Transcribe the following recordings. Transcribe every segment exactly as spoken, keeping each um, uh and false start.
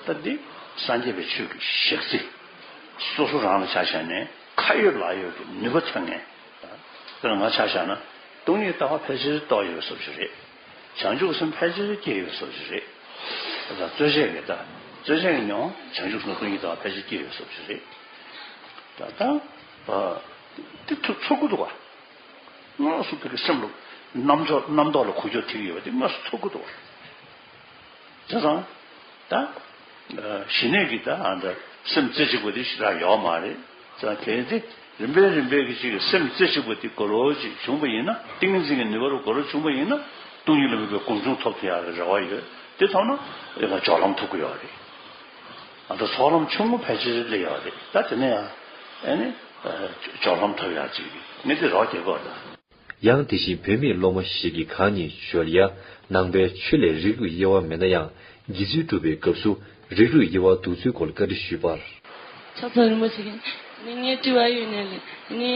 ད་འདི་སངས་རྒྱས་པའི་ཆོས་ཀྱི་ཞག་རྩི། སོ་སོ་རང་ལ་ཆ་བཞག་ནས་ཁ་ཡོད་ལག་ཡོད་ཀྱི་ནུས་པ་ཐོན་མཁན། དཔེར་ན་ང་ཆ་བཞག་ན་སྟོང་ཉིད་ལྟ་བ་ཕལ་ཆེར་རྟོགས་ཡོད་བཟོ་ཞིག་རེད། བྱང་ཆུབ་སེམས་ཕལ་ཆེར་སྐྱེས་ཡོད་བཟོ་ཞིག་རེད། ད་རྩོད་བྱེད་ཀྱི་ད་རྩོད་བྱེད་ཀྱི་མྱོང་བྱང་ཆུབ་སེམས་སྟོང་ཉིད་ལྟ་བ་ཕལ་ཆེར་སྐྱེས་ཡོད་བཟོ་ཞིག་རེད། ད་ད་ཨ་དེ་ཚོ་ཚོར་གི་འདུག་བ། དངོས་སུ་དེ་གི་སེམས་ལ་རྣམ་ཅོག་རྣམ་རྟོག་ལ་འགུལ་སྐྱོད་ཐེབས་ཀྱི་ཡོད་པ་དེ་དངོས་སུ་ཚོར་གི་འདུག་བ། བྱས་ཙང་། ད། ཨ་ཞི་གནས་ཀྱི་ད་ཨ་ད་སེམས་རྩེ་གཅིག་པ་དེ་ཞེ་དྲག་ཡོད་མ་རེད། བྱས་ཙང་གལ་ཏེ་རིམ་པས་རིམ་པས་ཀྱི་ཅིག་སེམས་རྩེ་གཅིག་པ་དེ་གོ་རོ་ཅིག་བྱུང་བ་ཡིན་ན་ཏིང་ངེ་འཛིན་གྱི་ནུས་པ་རུ་གོ་རོ་བྱུང་བ་ཡིན་ན་སྟོང་ཉིད་ལ་དམིགས་པའི་གོ་འབྱུང་ཐོབ་ཐུབ་ཡག་གི་རེ་བ་ཡོད། དེ་ཐོབ་ན་ཨེ་ང་སྦྱོར་ལམ་ཐོབ་ཀྱི་ཡོད་རེད། ཨ་ད་ཚོགས་ལམ་ཆུང་ངུ་ཕལ་ཆེར་སླེབས་ཡོད་རེད། ད་དེ་ནས་ཡང་ཨེ་ནི་ཨ་སྦྱོར་ལམ་ཐོབ་ཡག་ཅིག་ངས་དེ་རོགས་བྱེད་དགོས་ད། ཡང་དེ་བཞིན་བོད་མིའི་སློབ་མ་ཞིག་གིས་གང་ཉིད་བརྗོད་ཡ། ནང་པའི་ཆོས་ལས་རིགས་རུས་དབྱེ་བ་མེད་ན་ཡང་། དགེ་ཚུལ་སྒྲུབ་པའི་སྐབས་སུ་རིགས་རུས་དབྱེ་བ་འདུག་ཚུལ་སྐོར་བཀའ་འདྲི་ཞུས་པར། ཕྱག་འཚལ་རིན་པོ་ཆེ་གིས་ནི་ངའི་དྲི་བ་ཡོད་ནས་ལས་ནི་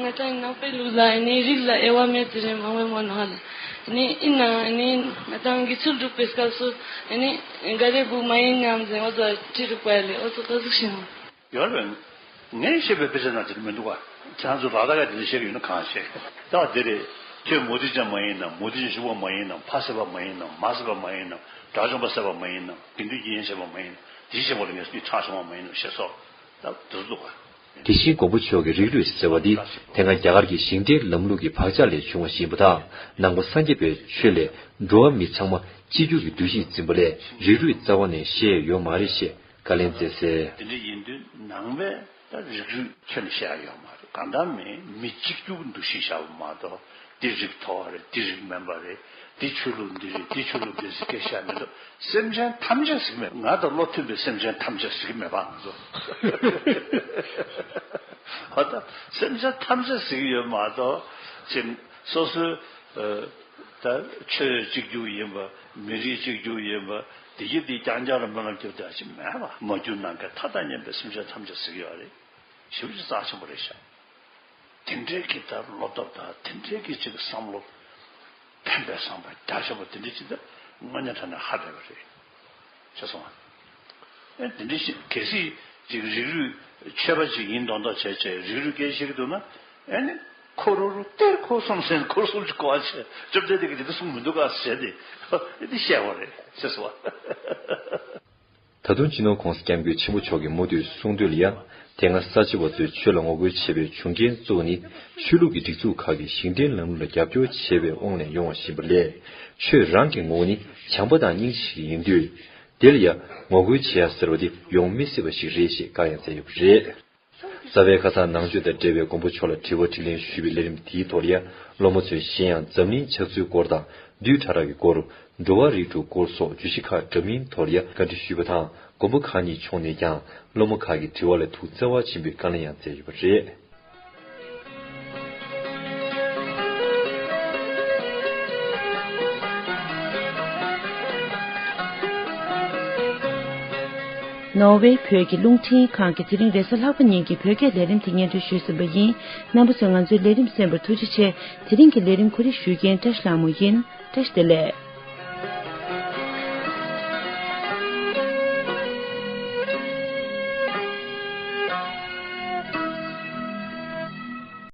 ང་ཚང་ནང་པའི་ལུགས་ལ་ནི་རིགས་ལ་དབྱེ་བ་མེད་ཟེར་རེད་མང་བའི་མོ་ནང་ལ་ནི་ཡིན་ནའང་ནི་ང་ཚང་དགེ་ཚུལ་སྒྲུབ་པའི་སྐབས་སུ་ནི་ག་རེ་བུ་མ་ཡིན་ནམ་ཟེར་འོ་ཙམ་དྲིས་རུག་པ་ལས་འོ་ཙམ་ག་ཟུག་ཤེས་མོ། ཡོད་རེད། ངས་བཤད་པའི་དཔེ་ཆ་ནང་དེ་འདྲ་མི་འདུག་ག་ཁྱེད་རང་ཚོ་ལ་དྭགས་ཀ་དེ་འདྲ་བཤད་ཀྱི་ཡོད་ན་གང་བཤད། ད་དེ་རེད། ཁྱོད་མུ་སྟེགས་ཅན་མ་ཡིན་ནམ། མུ་སྟེགས་ཅན་ཞུགས་པ་མ་ཡིན་ནམ། ཕ་བསད་པ་མ་ཡིན་ནམ། མ་བསད་པ་མ་ཡིན་ནམ། དགྲ་བཅོམ་པ་བསད་པ་མ་ཡིན་ནམ། དགེ་འདུན་གྱི་དབྱེན་བྱས་པ་མ་ཡིན་ནམ། དེ་བྱས་པ་ལ་ངས་སུ་ཁྲག་ཕྱུང་བ་མ་ཡིན་ནམ་ཞེས་སོགས་ད་དེ་ཚོ་འདུག་ག་དེ་བཞིན་མགོན་པོ་མཆོག་གིས་རིགས་རུས་ཟེར་བ་འདི་དེ་སྔ་རྒྱ་གར་གྱི་ཞིང་བྲན་ལམ་ལུགས་ཀྱི་བག་ཆགས་ལས་བྱུང་བ་ཞིག་ཡིན་པ་དང་། ནང་པ་སངས་རྒྱས་པའི་ཆོས་ལས་འགྲོ་བ་མི་ཚང་མ་གཅིག་གྱུར་གྱི་འདུ་ཤེས་འཛིན་པ་ལས་རིགས་རུས་རྩ་བ་ནས་བཤད་ཡོད་མ་རེད་ཞེས། བཀའ་ལན་སྩལ་གསལ། དེ་འདྲ་ཡིན་དུས་ནང་པས་ད་རིགས་རུས་ཁྱོན་ནས་བཤད་ཡ་ཡོད་མ་རེད། གང་ལྟར་མིན་མི་གཅིག་གྱུར་འདུ་ཤེས་བཞག་པ་མ་གཏོགས་འདི་རིགས་མཐོ་བ་རེད། འདི་རིགས་དམན་པ་རེད། འདི་ཆོས་ལུགས་འདི་རེད། འདི་ཆོས་ལུགས་འདི་ཟེར་སྐད་བཤད་མི་འདུག་སེམས་ཅན་ཐམས་ཅད་ཟེར་གྱི་མེད། ང་དང་བློ་མཐུན་པའི་སེམས་ཅན་ཐམས་ཅད་ཟེར་གྱི་མེད་པ་ང་ཚོ། ཧ་ད་སེམས་ཅན་ཐམས་ཅད་ཟེར་གྱི་ཡོད་མ་གཏོགས་ཅིག་སོ་སོའི་ཨ། ད་ཆོས་གཅིག་གྱུར་ཡིན་པ། མི་རིགས་གཅིག་གྱུར་ཡིན་པ། དེ་གི་དེ་རྐྱང་རྐྱང་ལ་སྨོན་ལམ་རྒྱབ་བསྡད་ཅིག་མེད་པ། མ་གྱུར་ནམ་མཁའི་མཐའ་དང་མཉམ་པའི་སེམས་ཅན་ཐམས་ཅད་ཟེར་གྱི་ཡོད་རེད། ཞེ་པོ་ཅིག་རྩ་ཆེན་པོ་རེད་ཤག་དེ་འདྲའི་གི་ད་བློ་སྟོབས་དང་དེ་འདྲའི་གི་ཅིག་བསམ་བློ་ཕན་པའི་བསམ་པ་རྒྱ་ཆེན་པོ་དེ་འདྲའི་ཅིག་ད་དངོས་གནས་དྲང་གནས་ཧ་ལས་པ་རེད། ཤེས་སོང་ཨ། ཨེ་དེ་འདྲ་ཞིག་གལ་སྲིད་ཅིག་རིགས་རུས་ཆོས་པ་ཅིག་ཡིན་མདོག་མདོག་བྱས་བྱས་རིགས་རུས་སྐད་བཤད་ཀྱི་འདུག་ན། ཨེ་ནི་འཁོར་ལོ་རུ་གཏེར་འཁོར་གསུམ་ཟེར་འཁོར་གསུམ་གྱི་གོ་བ་ཆེ་བཅོ་བརྒྱད་དེ་གི་དེ་འདྲ་གསུང་མི་འདུག་ག་ཟེར་ཏེ་ཨེ་འདི་བཤད་པ་རེད་ཟེར་སོང་ཨ། ད་དུང་སྤྱི་ནོར་༸གོང་ས་༸སྐྱབས་མགོན་ཆེན་པོ་མཆོག་གིས་མུ་མཐུད་གསུང་དོན་ལ་ཡང་། དེ་སྔ་ས་བྱི་བ་ཚོས་ཆོས་ལ་ངོ་རྒོལ་བྱེད་པའི་བྱུང་རྐྱེན་གཙོ་བོ་ནི། ཆོས་ལུགས་ཀྱི་སྒྲིག་འཛུགས་ཁག་གིས་ཞིང་བྲན་ལམ་ལུགས་ལ་རྒྱབ་སྐྱོར་བྱེད་པའི་དབང་ལས་ཡོང་བ་ཡིན་པ་ལས། ཆོས་རང་གི་ངོ་བོ་ནི་བྱམས་པ་དང་སྙིང་རྗེ་ཞིག་ཡིན་དུས། དེ་ལ་ཡང་ངོ་རྒོལ་བྱེད་ཡ་ཟེར་བ་དེ་ཡོང་མི་སྲིད་པ་ཞིག་རེད་ཞེས་བཀའ་ཡང་སྩལ་ཡོད་པ་རེད། རྩ་བའི་ཁ་སང་ནང་ཆོས་དང་འབྲེལ་བའི་མགོན་པོ་མཆོག་ལ་དྲི་བ་དྲིས་ལན་ཞུས་པའི་ལས་རིམ་དེའི་ཐོག་ལ་ཡང་། སློབ་མ་ཚོས་གཞན་ཡང་འཛམ་གླིང་ཆགས་ཚུལ་སྐོར་དང་། བདུད་ཕྲ་རགས་ཀྱི་སྐོར། འགྲོ་བ་རིགས་དྲུག་སྐོར་སོགས་བརྗོད་གཞི་ཁག་འདྲ་མིན་ཐོག་ལ་ཡང་བཀའ་འདྲི་ཞུས་པ་དང་། མགོན་པོ་གང་ཉིད་མཆོག་ནས་ཀྱང་སློབ་མ་ཁག་གི་དྲི་བ་ལ་ཐུགས་བརྩེ་བ་ཆེན་པོས་བཀའ་ལན་ཡང་སྩལ་ཡོད་པ་རེད། ནོར་ཝེ་བོད་ཀྱི་རླུང་འཕྲིན་ཁང་གིས་དེ་རིང་རེས་གཟའ་ལྷག་པ་ཉིན་གྱི་བོད་སྐད་ལས་རིམ་དེ་སྙན་སྒྲོན་ཞུས་ཟིན་པ་ཡིན། རྣམ་པ་ཚོས་ང་ཚོའི་ལས་རིམ་གསན་པར་ཐུགས་རྗེ་ཆེ། དེ་རིང་གི་ལས་རིམ་གོ་སྒྲིག་ཞུ་མཁན་བཀྲ་ཤིས་ལྷ་མོ་ཡིན། བཀྲ་ཤིས་བདེ་ལེགས།